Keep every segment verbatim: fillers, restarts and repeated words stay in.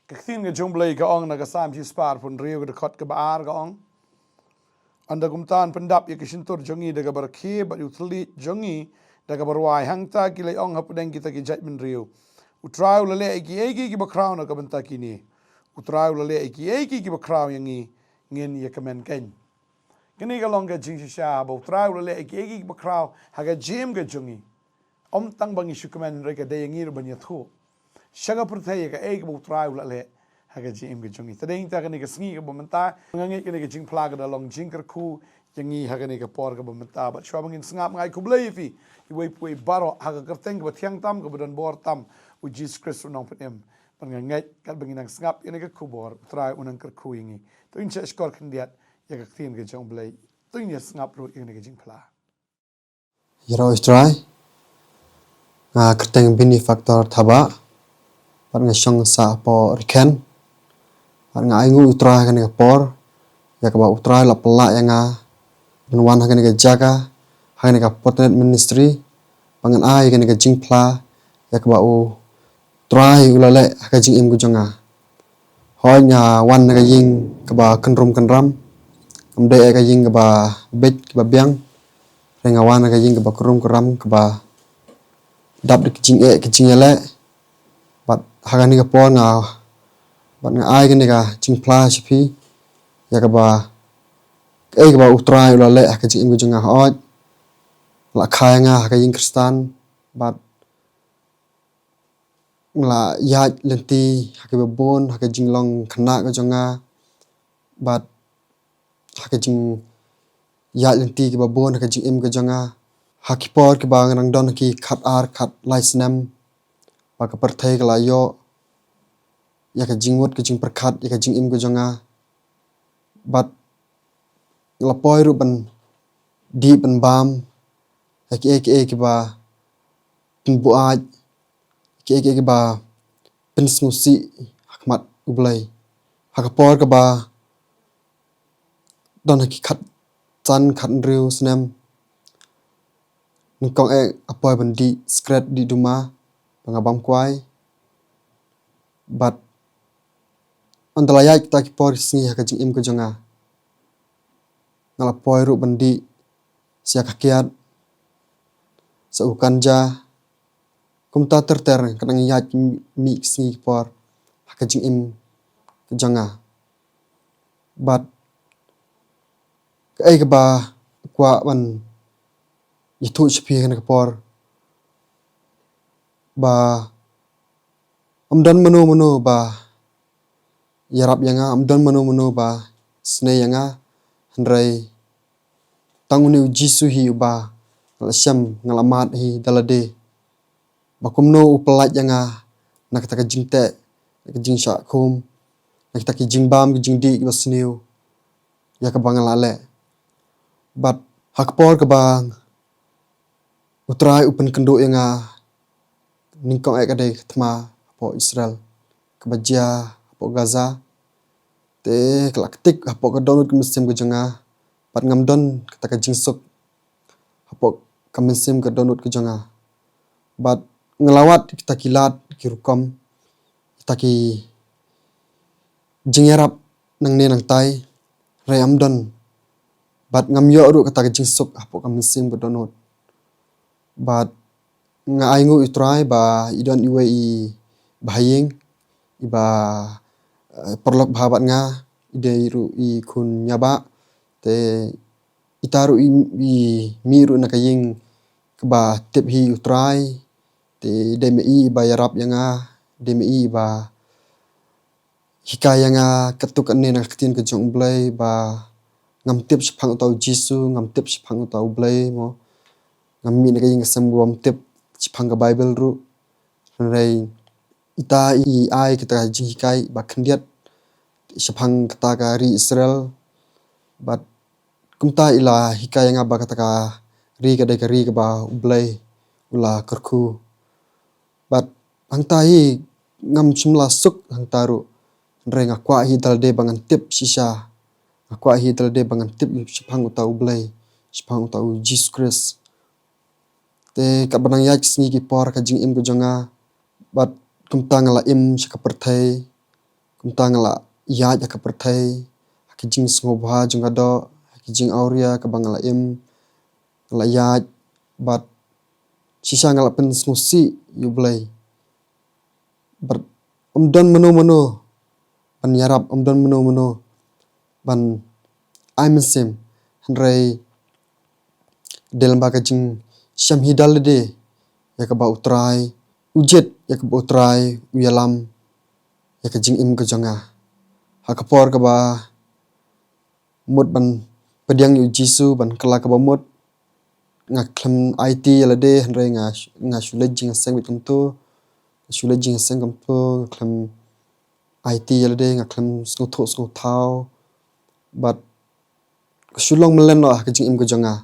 Ka ktien ka jong U Blei ka ong na ka Salm shispah arphew hynriew ka dkhot kaba ar ka ong: Ynda kumta yn pyndap ïa ka shyntur jong ngi da kaba rkhie, bad ïa u thylliej jong ngi da kaba rwai. Hangta ki la ong hapdeng kita ki jaitbynriew: U Trai u la leh ïa kiei kiei kiba khraw na ka bynta kine. U Trai u la leh ïa kiei kiei kiba khraw ïa ngi, ngin ïa kmen keiñ. Kane ka long ka jingshisha ba U Trai u la leh ïa kiei kiei kiba khraw ha ka jingim ka jong ngi. Ym tang ba ngi shu kmen, hynrei ka dei ïa ngi ruh ban ïathuh sha ka pyrthei ïa kaei kaba U Trai u la leh ha ka jingim ka jong ngi. Te dei nangta kane ka sngi kaba mynta, nga ngeit kane ka jingphla ka da long jingkyrkhu ïa ngi ha kane ka por kaba mynta. Bad shuwa ba ngin sngap, nga ai khublei ïa phi, iwei pa iwei baroh, ha ka kyrteng kaba thiang tam, kaba don bor tam, U Jisu Khrist U Nongpynim. Bad nga ngeit katba ngin nang sngap ïa kane ka khubor, U Trai un nang kyrkhu ïa ngi. To ngin shah shkor khyndiat ïa ka ktien ka jong U Blei. To ngin ïa sngap ruh ïa kane ka jingphla. Ïaroh ïa U Trai. Nga kyrteng Benefactor Thabah, bad nga shong sha hapoh Rikhen. Bad nga ainguh ïa U Trai ha kane ka por, ïa kaba U Trai u la pynlah ïa nga ban wan ha kane ka jaka, ha kane ka Potnet Ministry, ba ngan ai ïa kane ka jingphla ïa kaba U Trai u la leh ha ka jingim ka jong nga. Hooid, nga wan na ka ïing kaba kynrum kynram. Ngam dei ïa ka ïing kaba beit kaba biang. Hynrei nga wan na ka ïing kaba kynrum kynram, kaba dap da ka jingeh ka jingïaleh. Bad ha kane ka por nga, bad nga ai kane ka jingphla sha phi, ïa kaba, kaei kaba U Trai u la leh ha ka jingim ka jong nga. Hooid, la kha ïa nga ha ka ïing Khristan, bad nga la ïaid lynti ha kiba bun ha ka jinglong khynnah ka jong nga, bad ha ka jingïaid lynti kiba bun ha ka jingim ka jong nga. Ha ki por kiba nga dang don ha ki khatar khatlai snem, ba ka pyrthei ka la ïoh ïa ka jingmut ka jingpyrkhat ïa ka jingim ka jong nga. Bad nga la poi ruh ban dih ban bam ïa kiei kiei kiba pynbuaid, kiei kiei kiba pynsngewsih ha khmat U Blei. Ha ka por kaba don ha ki khatsan khathynriew snem, nyngkong eh nga poi ban dih sikret dih duma ba nga bam kwai. Bad ynda la ïaid kita ki por ki sngi ha ka jingim ka jong nga, nga la poi ruh ban dih siar ka kiad, sa u kanja. Kumta ter ter ka dang ïaid mih ki sngi ki por ha ka jingim ka jong nga. Bad kaei kaba kwah ban ïathuh sha phi ha kane ka por, ba ym don mano mano ba ïarap ïa nga, ym don mano mano ba sngewsih ïa nga, hynrei tang une U Jisu hi uba nga la shem, nga la mad hi da lade, ba kumno u pyllait ïa nga na kata ka jingteh, na ka jingshah khum, na kita ki jingbam ki jingdih kiba sniew ïa kaba nga la leh. Bad ha ka por kaba U Trai u pynkynduh ïa nga, nyngkong eh ka dei ka thma hapoh Israel kaba jia hapoh Gaza. Te ka la ktik hapoh ka dohnud ka mynsiem ka jong nga, bad ngam don kata ka jingsuk hapoh ka mynsiem ka dohnud ka jong nga. Bad nga la wad kita ki lad ki rukom, kita ki jingïarap nangne nangtai, hynrei ym don. Bad ngam ïoh ruh kata ka jingsuk hapoh ka mynsiem ka dohnud. Bad nga ainguh ïa U Trai ba i don iwei i bahaïing iba, eh, paralok bha bad nga, i dei ruh i khun Ñiabah. Te ita ruh i, i mih ruh na ka ïing kaba tip hi U Trai. Te dei ma i ba ïarap ïa nga, dei ma i ba hikai ïa nga katto katne na ka ktien ka jong U Blei, ba ngam tip shaphang uta U Jisu, ngam tip shaphang uta U Blei mo. Ngam mih na ka ïing ka sem ba ngam tip shaphang ka Baibl ruh. Hynrei ita i ai kata ka jinghikai ba khyndiat shaphang kata ka ri Israel. Bad kumta i la hikai ïa nga ba kata ka ri ka dei ka ri kaba U Blei u la kyrkhu. Bad hangta hi ngam shym la suk hangta ruh, hynrei nga kwah hi da lade ba ngan tip shisha. Nga kwah hi da lade ba ngan tip shaphang uta U Blei, shaphang uta U Jisu Khrist. Te katba nang ïaid ki sngi ki por ka jingim ka jong nga, bad kumta nga la im sha ka pyrthei, Mynta nga la ïaid ha ka pyrthei ha ki jingsngewbha jong ka doh, ha ki jingawria kaba nga la im, nga la ïaid, bad shisha nga la pynsngewsih ïa U Blei. Bad ym don mano mano ban ïarap, ym don mano mano ban ai mynsiem. Hynrei dei lyngba ka jingshem hi da lade ïa kaba U Trai u jied, ïa kaba U Trai u ïalam ïa ka jingim ka jong nga. Ha ka por kaba mut ban pdiang ïa U Jisu ban kylla kaba mut, nga khlem aiti ïa lade, hynrei nga, nga shu leit jingïaseng beit kumto, nga shu leit jingïaseng kumto, nga khlem aiti ïa lade, nga khlem sngewthuh sngewthaw. Bad ka shu long mlien noh ha ka jingim ka jong nga.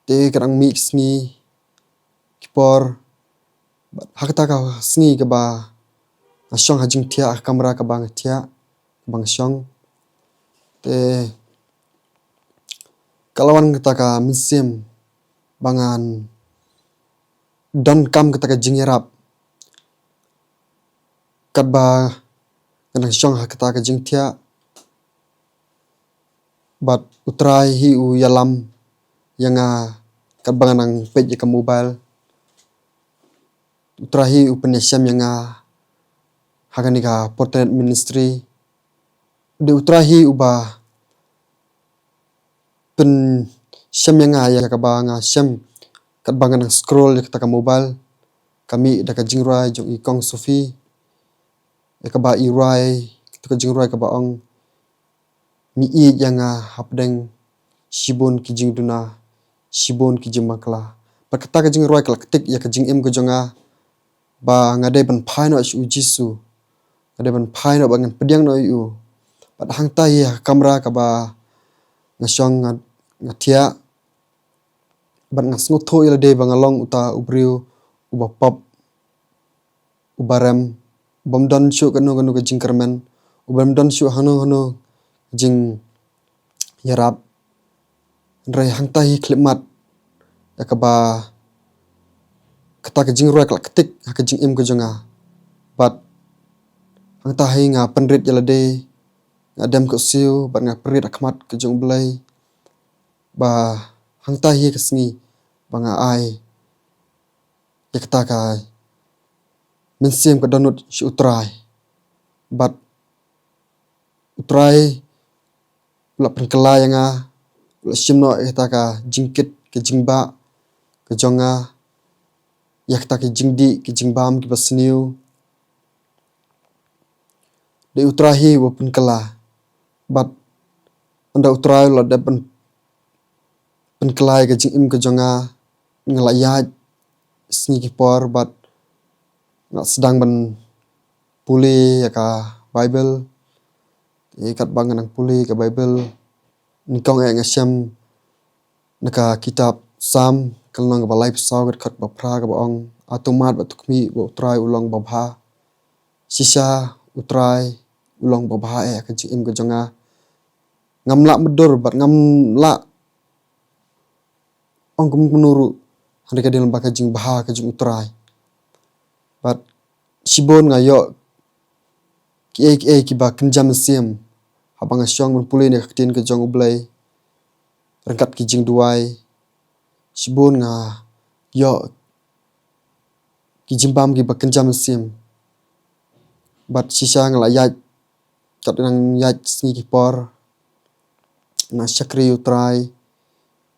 Te ka dang mih ki sngi ki por, bad ha kata ka sngi kaba nga shong ha jingthiah, ha ka kamra kaba nga thiah, kaba nga shong, te ka la wan kata ka mynsiem ba ngan donkam kata ka jingïarap. Katba nga dang shong ha kata ka jingthiah, bad U Trai hi u ïalam ïa nga katba nga dang peit ïa ka mobile. U Trai hi u pynïashem ïa nga ha kane ka Portnet Ministry. Dei U Trai hi uba pynshem ïa nga ïa kaba nga shem katba nga dang scroll ïa kata ka mobile. Ka mih da ka jingrwai jong i Kong Sophie, ïa kaba i rwai kata ka jingrwai kaba ong: Mi ïeit ïa nga hapdeng shibun ki jingduna, shibun ki jingbakla. Bad kata ka jingrwai ka la ktik ïa ka jingim ka jong nga ba nga dei ban phai noh sha U Jisu, nga dei ban phai noh bad ngan pdiang noh ïa u. Bad hangta hi ha ka kamra kaba nga shong, nga, nga thiah, bad nga sngewthuh ïa lade ba nga long uta u briew uba pop, uba rem, ubym don shuh kano kano ka jingkyrmen, ubym don shuh hano hano jingïarap. Hynrei hangta hi khyllipmat ïa kaba kata ka jingrwai ka la ktik ha ka jingim ka jong nga. Bad hangta hi nga pynrit ïa lade, nga dem ka siew bad nga pynrit ha khmat ka jong U Blei. Ba hangta hi ka sngi ba nga ai ïa kata ka mynsiem ka dohnud sha U Trai. Bad U Trai u la pynkylla ïa nga, u la shim noh ïa kata ka jingkit, ka jingbah ka jong nga, ïa kata ka jingdih, ka jingbam kiba sniew. Dei U Trai hi uba pynkylla. Bad ynda U Trai u la dep pyn, pynkylla ïa ka jingim ka jong nga, nga la ïaid sngi ki por bad nga sdang ban pule ïa ka Baibl. Te katba nga nang pule ïa ka Baibl, nyngkong eh nga shem na ka kitab Salm, ka lynnong kaba laiphew saw, ka dkhot ba phra, kaba ong: A to mad bad to khmih ba U Trai u long babha. Shisha U Trai u long babha eh ha ka jingim ka jong nga. Ngam lah mutdur bad ngam lah ong kumno kumno ruh, hynrei ka dei lyngba ka jingbha ka jong U Trai. Bad shibun nga ïoh kiei kiei kiba kynja mynsiem haba nga shong ban pule na ka ktien ka jong U Blei ryngkat ki jingduwai. Shibun nga ïoh ki jingbam kiba kynja mynsiem. Bad shisha nga la ïaid, katba nang ïaid sngi ki por, nang shakri ïa U Trai,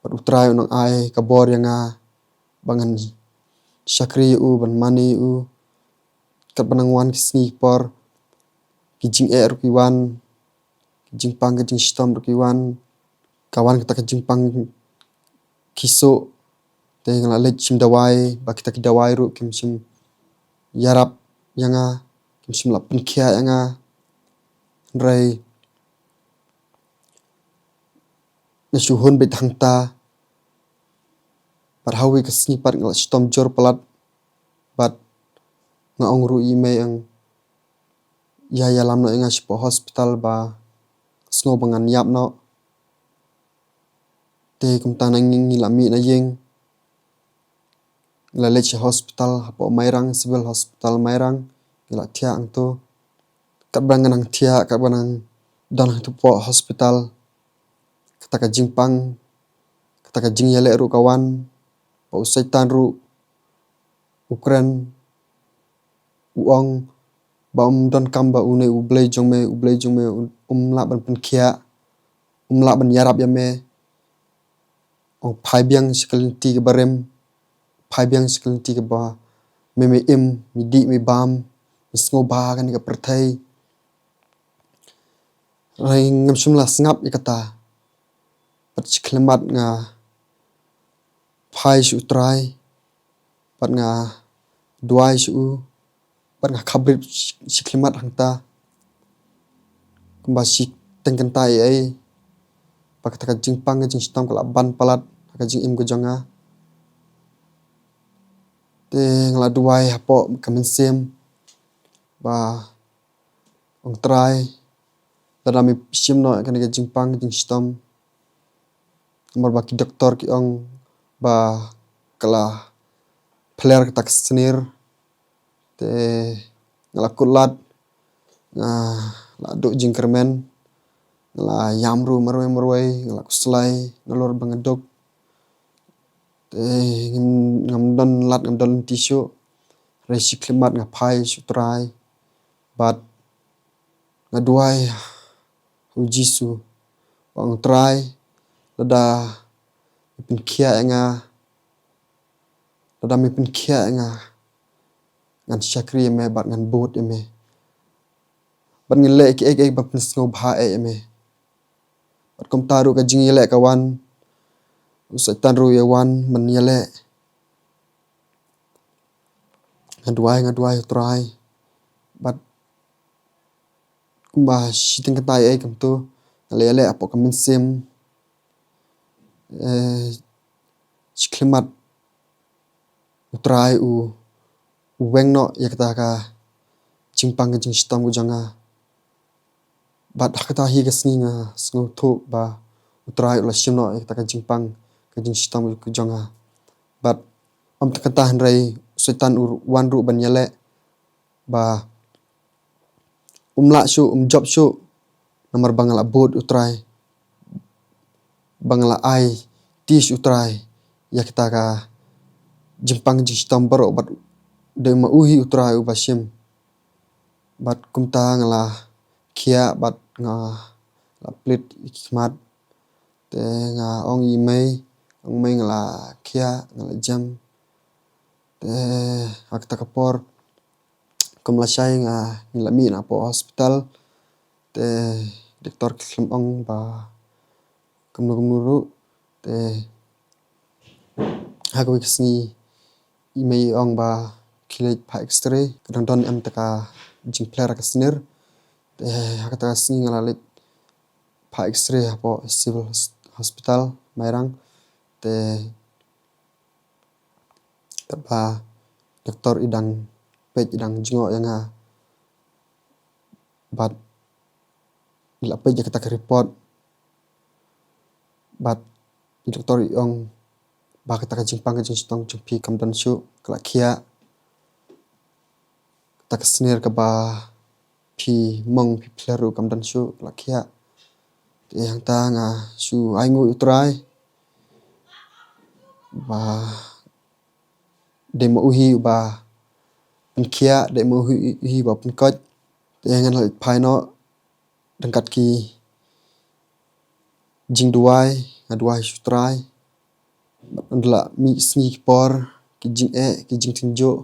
bad U Trai u nang ai ka bor ïa nga ba ngan shakri ïa u, ban mane ïa u. Katba nang wan ki sngi ki por, ki jingeh ruh ki wan, ki jingpang ki jingshitom ruh ki wan. Ka wan kata ka jingpang ki suh, te nga la leit shim dawai, ba kita ki dawai ruh kim shym ïarap ïa nga, kim shym la pynkhiah ïa nga. Hynrei nga shu hun beit hangta. Bad ha kawei ka sngi pat nga la shitom jur palat. Bad nga ong ruh ïa i mei, ong, ïa ïalam noh ïa nga shapoh hospital ba sngew ba ngan ïap noh. Te kumta nang ngi la mih na ïing, ngi la leit sha hospital hapoh Mairang, Civil Hospital Mairang, ngi la thiah hangto. Katba nga nang thiah, katba nga nang don hangto hapoh hospital, kata ka jingpang, kata ka jingïaleh ruh ka wan, ba u Soitan ruh u kren, u ong ba um donkam ba une u Blei jong me, u Blei jong me, um lah ban pynkhiah, um lah ban ïarap ïa me. Ong phai biang sha ka lynti kaba rim, phai biang sha ka lynti kaba me, me im, me dih, me bam, me sngewbha kane ka pyrthei. Hynrei ngam shym la sngap ïa kata. Bad shi khyllipmat nga phai sha u Trai, bad nga duwai sha u, bad nga khapbrip shi, shi khyllipmat hangta. Kumba shiteng kynta ei ei, ba kata ka jingpang ka jingshitom ka la ban palat ha ka jingim ka jong nga. Te nga la duwai hapoh ka mynsiem, ba ong Trai, lada me shim noh ïa kane ka jingpang ka jingshitom, namar ba ki doktor ki ong ba ka la pler kata ka snier. Te nga la kut lad, nga la duh jingkyrmen, nga la ïam ruh marwei marwei, nga la khuslai nalor ba nga duk. Te ngam, ngam don lad, ngam don lynti shuh. Hynrei shi khyllipmat nga phai sha u Trai, bad nga duwai ha u Jisu, ba ong Trai, lada me pynkhiah ïa nga, lada me pynkhiah ïa nga, ngan shakri ïa me bad ngan bud ïa me, bad ngan leh kiei kiei ba pynsngewbha eh ïa me. Bad kumta ruh ka jingïaleh ka wan, u Soitan ruh u ïa wan ban ïaleh. Nga duwai, nga duwai u Trai, bad kumba shiteng kynta ei ei kumto, nga la ïaleh hapoh ka mynsiem. Eh, shi khyllipmat u Trai u, u weng noh ïa kata ka jingpang ka jingshitom ka jong nga. Bad ha kata hi ka sngi nga sngewthuh ba u Trai u la shim noh ïa kata ka jingpang ka jingshitom ka jong nga. Bad ym tang kata hynrei u Soitan u wan ruh ban ïaleh, ba um lah shuh, um jop shuh, namar ba nga la bud u Trai, ba nga la aiti sha u Trai ïa kata ka jingpang jingshitom baroh, bad dei ma u hi u Trai uba shim. Bad kumta nga la khiah bad nga la plie ïa ki khmat. Te nga ong ïa i mei, ong mei nga la khiah, nga la jem. Te ha kata ka por, kum lashai nga, ngi la mih na hapoh hospital. Te doktor ki khlem ong ba kumno kumno ruh. Te ha kawei ka sngi i mei i ong ba khie leit phah X-ray, ka dang don em kata ka jingpler ka snier. Te ha kata ka sngi nga la leit phah X-ray hapoh Civil Hos-, Hospital Mairang. Te katba doktor i dang peit, i dang jngoh ïa nga, bad i la peit ïa kata ka report, bad i doktor i ong ba kata ka jingpang ka jingshitom jong phi kam don shuh, ka la khiah. Kata ka snier kaba phi mong phi pler ruh kam don shuh, ka la khiah. Te hangta nga shu ainguh ïa u Trai ba dei ma u hi uba pynkhiah, dei ma u hi uba pynkoit. Te ngan leit phai noh ryngkat ki jingduwai, nga duwai sha u Trai. Bad ynda la mih sngi ki por, ki jingeh, ki jingtynjuh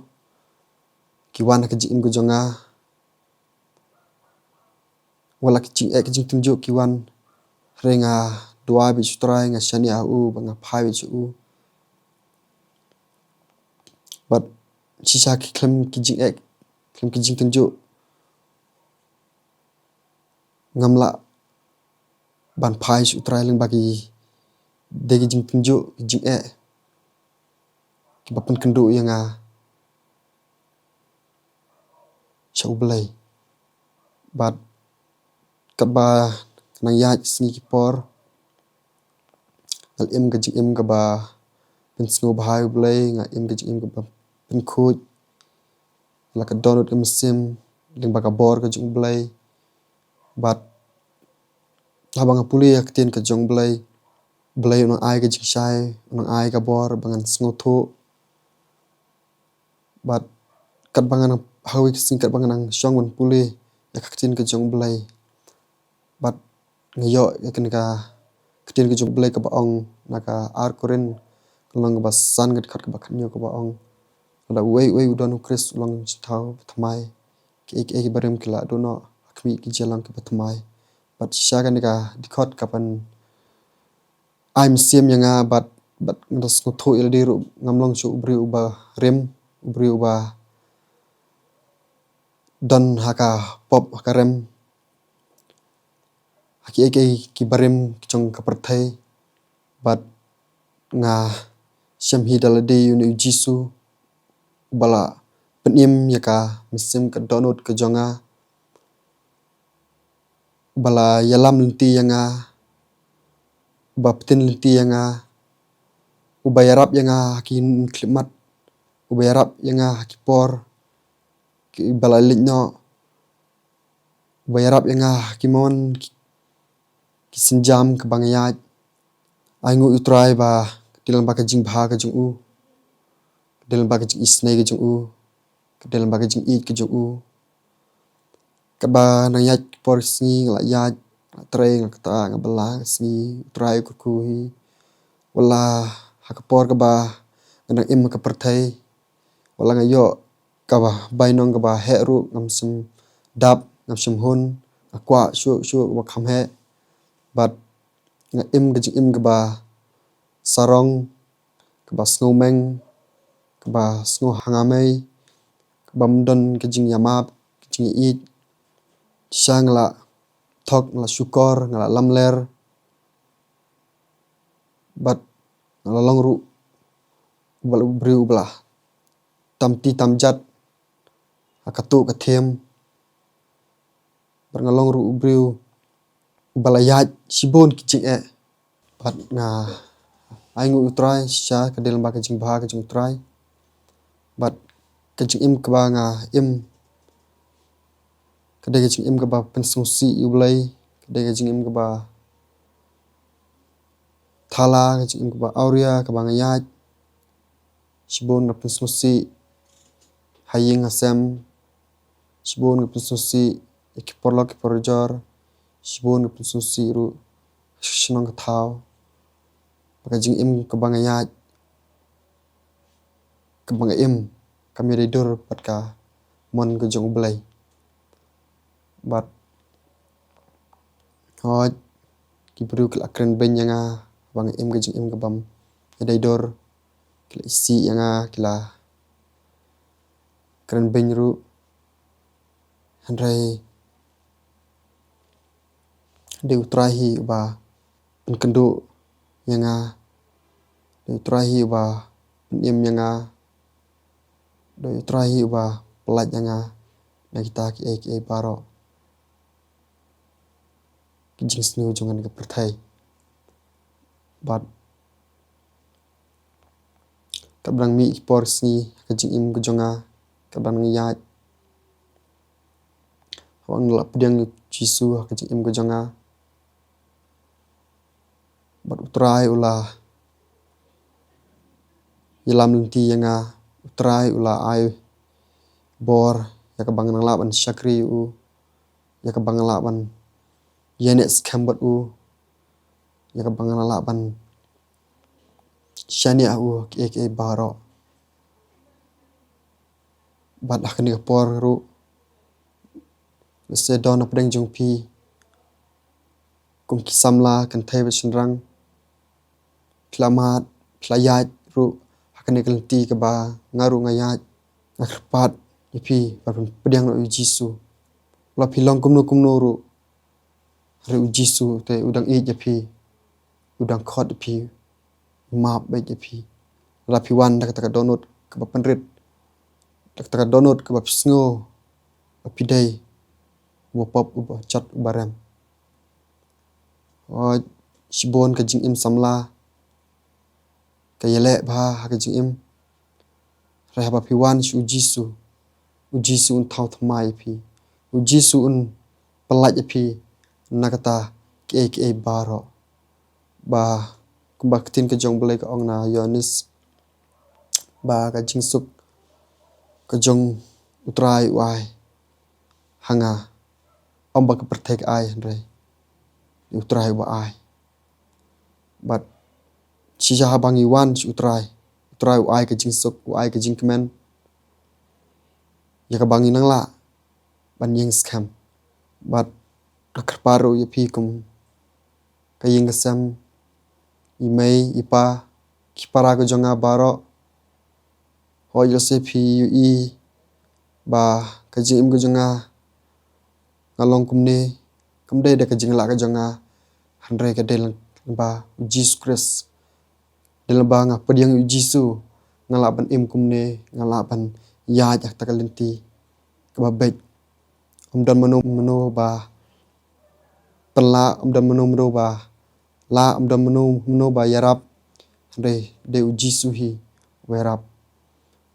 ki wan ha ka jingim ka jong nga. Wat la ki jingeh ki jingtynjuh ki wan, hynrei nga duwai beit sha u Trai, nga shaniah ha u, bad nga phai beit sha u. Bad shisha ki khlem ki jingeh, khlem ki jingtynjuh, ngam lah ban phai sha u Trai lyngba ki, dei ki jingtynjuh, ki jingeh kiba pynkynduh ïa nga sha u Blei. Bad katba nang ïaid sngi ki por, nga im ka jingim kaba pynsngewbha ïa u Blei, nga im ka jingim kaba pynkhuid. La ka dohnud ka mynsiem lyngba ka bor ka jong u Blei. Bad haba nga pule ïa ka ktien ka jong U Blei, U Blei u nang ai ka jingshai, u nang ai ka bor ba ngan sngewthuh. Bad katba nga nang, ha kawei ka sngi katba nga nang shong ban pule ïa ka ktien ka jong U Blei, bad nga ïoh ïa kane ka ktien ka jong U Blei kaba ong na ka ar Korinth, ka lynnong kaba san, ka dkhot kaba khathynñiew, kaba ong, lada uwei uwei u don U Khrist u long jingthaw ba thymmai. Kiei kiei kiba rim ki la duh noh, ha khmih ki jia long kiba thymmai. Bad shisha kane ka dkhot ka pyn ai mynsiem ïa nga, bad, bad nga da sngewthuh ïa lade ruh ngam long shuh u briew uba rim, u briew uba don ha ka pop, ha ka rem, ha kiei kiei kiba rim ki jong ka pyrthei. Bad nga shem hi da lade ïa une U Jisu uba la pynim ïa ka mynsiem ka dohnud ka jong nga, uba la ïalam lynti ïa nga, uba pyntin lynti ïa nga, uba ïarap ïa nga ha ki khyllipmat, uba ïarap ïa nga ha ki por kiba la leit noh, uba ïarap ïa nga ha ki mon, ki, ki sienjam kiba nga ïaid. Ainguh ïa U Trai ba ka dei lyngba ka jingbha ka jong u, ka dei lyngba ka jingisynei ka jong u, ka dei lyngba ka jingïeit ka jong u. Katba nang ïaid ki por ki sngi, nga la ïaid, nga la trei, nga la ktah, nga bylla, ka sngi U Trai u kyrkhu hi. Wat la ha ka por kaba nga dang im ha ka pyrthei, wat la nga ïoh kaba bainong kaba heh ruh, ngam shym dap, ngam shym hun, nga kwah shuh shuh kaba kham heh. Bad nga im ka jingim kaba sarong, kaba sngewmeng, kaba sngew ha nga mei, kaba ym don ka jingïamap, ka jingïeit. Shisha nga la thok, nga la shukor, nga la lamler. Bad nga la long ruh uba la, u briew uba la tam ti tam jat ha katto ka thaiñ. Bad nga long ruh u briew uba la ïaid shibun ki jingeh. Bad nga ainguh ïa U Trai shisha, ka dei lyngba ka jingbha ka jong U Trai. Bad ka jingim kaba nga im ka dei ka jingim kaba pynsngewsih ïa U Blei, ka dei ka jingim kaba thala, ka jingim kaba awria, kaba nga ïaid shibun, nga pynsngewsih ha ïing ha sem, shibun nga pynsngewsih ïa ki paralok ki parajor, shibun nga pynsngewsih ruh ha shnong ka thaw. Bad ka jingim kaba nga ïaid, kaba nga im, kam ïadei dur bad ka mon ka jong U Blei. Bad hooid, ki briew ki la kren beiñ ïa nga ba nga im ka jingim kabym ïadei dur, ki la isih ïa nga, ki la kren beiñ ruh. Hynrei dei U Trai hi uba pynkynduh ïa nga, dei U Trai hi uba pynim ïa nga, dei U Trai hi uba pyllait ïa nga na kita kiei kiei baroh ki jingsniew jong kane ka pyrthei. Bad katba nang mih ki por ki sngi ha ka jingim ka jong nga, katba nang ïaid, haba nga la pdiang ïa U Jisu ha ka jingim ka jong nga, bad U Trai u la ïalam lynti ïa nga, U Trai u la ai bor ïa kaba ngan lah ban shakri ïa u, ïa kaba ngan lah ban ïaineh skhem bad u, ïa kaba ngan lah ban shaniah ha u kiei kiei baroh. Bad ha kane ka por ruh, lehse don na pdeng jong phi kum ki samla kynthei bad shynrang, phi la mad, phi la ïaid ruh ha kane ka lynti kaba nga ruh nga ïaid. Nga kyrpad ïa phi ban pdiang noh ïa U Jisu. La phi long kumno kumno ruh, hynrei U Jisu te u dang ïeit ïa phi, u dang khot ïa phi, u map beit ïa phi. Lada phi wan da kata ka dohnud kaba pynrit, da kata ka dohnud kaba phi sngew ba phi dei uba pop, uba jot, uba rem. Hooid, shibun ka jingim samla ka ïaleh bha ha ka jingim. Hynrei haba phi wan sha U Jisu, U Jisu un thaw thymmai ïa phi. U Jisu un pyllait ïa phi. na kata kiei kiei baroh. Ba kumba ka ktien ka jong U Blei ka ong na Ïoannis, ba ka jingsuk ka jong U Trai u ai ha nga, ym ba ka pyrthei ka ai, hynrei U Trai uba ai. Bad shisha haba ngi wan sha U Trai, U Trai u ai ka jingsuk, u ai ka jingkmen ïa kaba ngi nang lah ban ïeng skhem. Bad nga kyrpad ruh ïa phi kum ka ïing ka sem, i mei i pa, ki para ka jong nga baroh. Hooid, lehse phi ïohi ba ka jingim ka jong nga, nga long kumne kam dei da ka jinglah ka jong nga, hynrei ka dei lyngba U Jisu Khrist. Dei lyngba nga pdiang ïa U Jisu nga lah ban im kumne, nga lah ban ïaid ha kata ka lynti kaba beit. Ym don mano mano ba pynlah, ym don mano mano ba lah, ym don mano mano ba ïarap, hynrei dei U Jisu hi uba ïarap.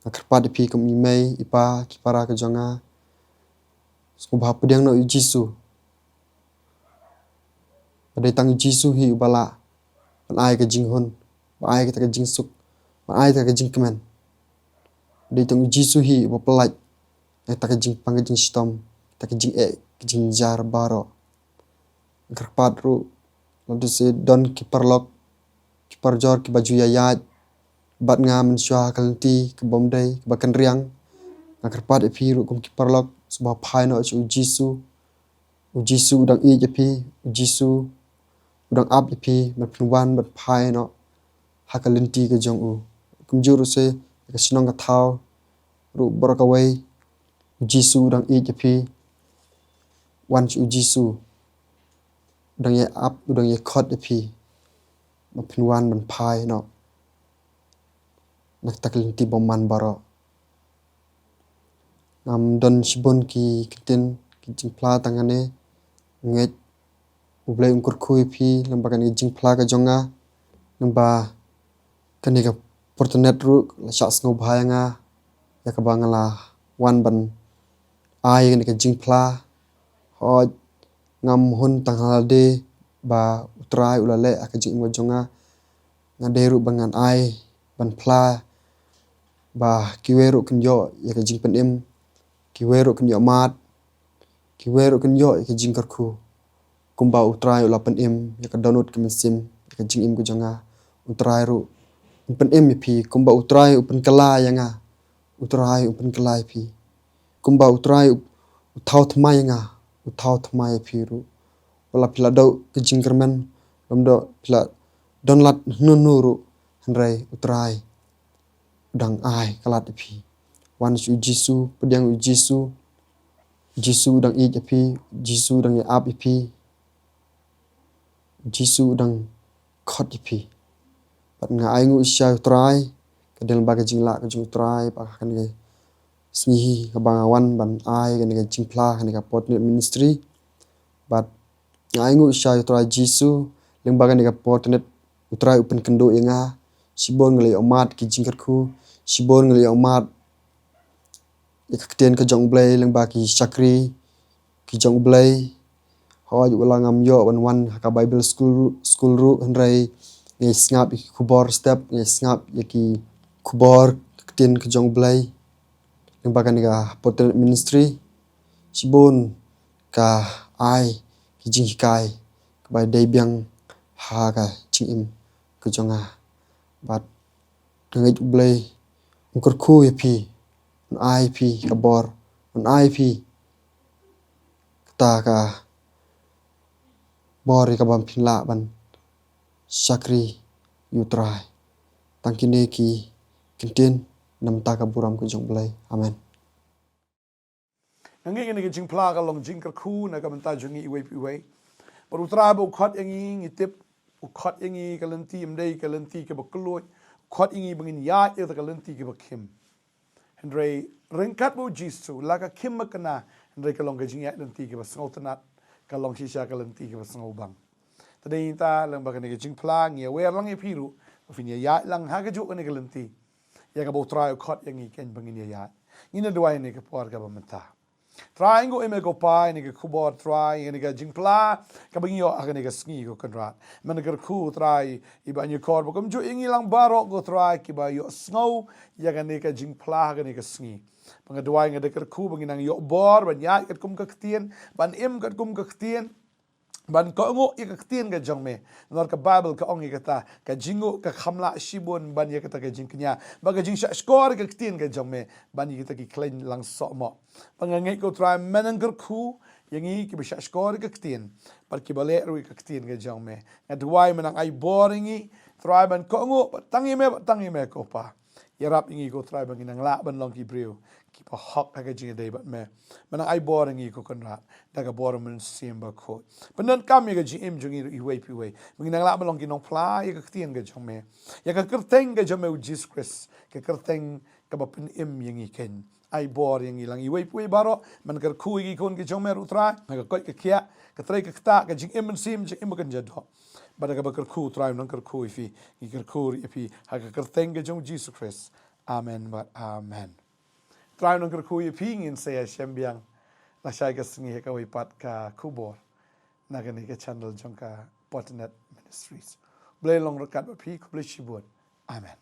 Nga kyrpad ïa phi kum i mei i pa, ki para ka jong nga, sngewbha pdiang noh ïa U Jisu. Ba dei tang U Jisu hi uba lah ban ai ka jinghun, ba ai kata ka jingsuk, ba ai kata ka jingkmen. Dei tang U Jisu hi uba pyllait ïa kata ka jingpang ka jingshitom, kata ka jingeh ka jingjar baroh. Nga kyrpad ruh, lada shisha don ki paralok, ki parajor kiba ju ïaid bad nga mynshuwa ha ka lynti kaba ym dei, kaba kynriang, nga kyrpad ïa phi ruh kum ki paralok, sngewbha phai noh sha U Jisu. U Jisu u dang ïeit ïa phi, U Jisu u dang ap ïa phi ban pynwan ban phai noh ha ka lynti ka jong u. Kumjuh ruh shisha ïa ka shnong ka thaw ruh baroh kawei, U Jisu u dang ïeit ïa phi. Wan sha U Jisu, u dang ïa ap, u dang ïa khot ïa phi ban pynwan ban phai noh na kata ka lynti bymman baroh. Ngam don shibun ki ktien ki jingphla tang kane. Ngeit U Blei un kyrkhu ïa phi lyngba kane ka jingphla ka jong nga, lyngba kane ka por internet ruh la shah sngewbha ïa nga ïa kaba nga la wan ban ai kane ka jingphla. Hooid, ngam hun tang ha lade ba U Trai u la leh ha ka jingim ka jong nga. Nga dei ruh ba ngan ai ban phla ba kiwei ruh kin ïoh ïa ka jingpynim, kiwei ruh kin ïoh mad, kiwei ruh kin ïoh ïa ka jingkyrkhu. Kumba U Trai u la pynim ïa ka dohnud ka mynsiem ïa ka jingim ka jong nga, U Trai ruh un pynim ïa phi. Kumba U Trai u pynkylla ïa nga, U Trai u pynkylla ïa phi. Kumba U Trai u, u thaw thymmai ïa nga, u thaw thymmai ïa phi ruh. Wat la phi la duh ka jingkyrmen, lymda phi la don lad hynno hynno ruh, hynrei U Trai u dang ai ka lad ïa phi. Wan sha U Jisu, pdiang U Jisu. U Jisu u dang ïeit ïa phi, U Jisu u dang ïa ap ïa phi. U Jisu u dang khot ïa phi. Bad nga ainguh shisha ïa U Trai, ka dei lyngba ka jinglah ka jong U Trai ba ha kane ka sngi hi kaba nga wan ban ai kane ka jingphla ha kane ka Por Internet Ministry. Bad nga ainguh shisha ïa U Trai Jisu, lyngba kane ka Por Internet U Trai u pynkynduh ïa nga. Shibun nga la ïoh mad ki jingkyrkhu, shibun nga la ïoh mad ïa ka ktien ka jong U Blei lyngba ki shakri ki jong U Blei. Hooid, wat la ngam ïoh ban wan ha ka Bible school, school ruh, hynrei nga ïa sngap ïa ki khubor step, nga ïa sngap ïa ki khubor ka ktien ka jong U Blei lyngba kane ka Por Internet Ministry. Shibun ka ai ki jinghikai kaba dei biang ha ka jingim ka jong nga. Bad nga ngeit U Blei un kyrkhu ïa phi, un ai phi ka bor, un ai phi kata ka bor ïa kaba phin lah ban shakri ïa U Trai. Tang kine ki ktien, na ka bynta ka burom ka jong U Blei. Amen. Nga ngeit kane ka jingphla ka long jingkyrkhu na ka bynta jong ngi iwei pa iwei. Bad U Trai ba u khot ïa ngi, ngi tip u khot ïa ngi ka lynti, ym dei ka lynti kaba kylluid, u khot ïa ngi ba ngin ïaid ïa ka lynti kaba khim. Hynrei ryngkat bad U Jisu, la ka khim makna, hynrei ka long ka jingïaid lynti kaba sngewtynnat, ka long shisha ka lynti kaba sngewbang. Te dei nangta lyngba kane ka jingphla ngi ïawer lang ïa phi ruh ba phin ïaid lang ha kajuh kane ka lynti ïa kaba U Trai u khot ïa ngi kein ba ngin ïaid. Ngin ïa duwai ha kane ka por kaba mynta. Trai, ngi im ïa ko Pa ïa kane ka khubor Trai, ïa kane ka jingphla kaba ngi ïoh ha kane ka sngi ko Kynrad. Men kyrkhu Trai, iba ngi kor ba kumjuh ïa ngi lang baroh ko Trai, kiba ïohsngew ïa kane ka jingphla ha kane ka sngi. Ba nga duwai, nga da kyrkhu ba ngin nang ïoh bor ban ïaid katkum ka ktien, ban im katkum ka ktien, ban kohnguh ïa ka ktien ka jong me. Namar ka Baibl ka ong ïa kata, ka jingnguh ka kham lah shibun ban ïa kata ka jingkñia, bad ka jingshahshkor ïa ka ktien ka jong me ban ïa kita ki khlaiñ langsohmoh. Ba nga ngeit ko Trai, men nang kyrkhu ïa ngi kiba shahshkor ïa ka ktien, bad kiba leh ruh ïa ka ktien ka jong me. Nga duwai men nang ai bor ïa ngi Trai ban kohnguh bad tang ïa me, bad tang ïa me ko Pa. Ïarap ïa ngi ko Trai ba ngin nang lah ban long ki briew kiba hok ha ka jingïadei bad me. Men nang ai bor ïa ngi ko Kynrad da ka bor Mynsiem Bakhuid. Pyndonkam ïa ka jingim jong ngi ruh iwei pa iwei, ba ngin nang lah ban long ki nongphla ïa ka ktien ka jong me, ïa ka kyrteng ka jong me U Jisu Khrist, ka kyrteng kaba pynim ïa ngi keiñ. Ai bor ïa ngi lang iwei pa iwei baroh. Men kyrkhu ïa ki khun ki jong me ruh Trai, ha ka koit ka khiah, ka trei ka ktah, ka jingim mynsiem, jingim ba kynja doh. Bad da kaba kyrkhu Trai, nang kyrkhu ïa phi, ngi kyrkhu ruh ïa phi ha ka kyrteng ka jong U Jisu Khrist. Amen bad amen. Trai nang kyrkhu ïa phi. Ngin sa ïashem biang lashai ka sngi ha kawei pat ka khubor na kane ka channel jong ka Potternet Ministries. Blei long ryngkat bad phi. Khublei shibun. Amen.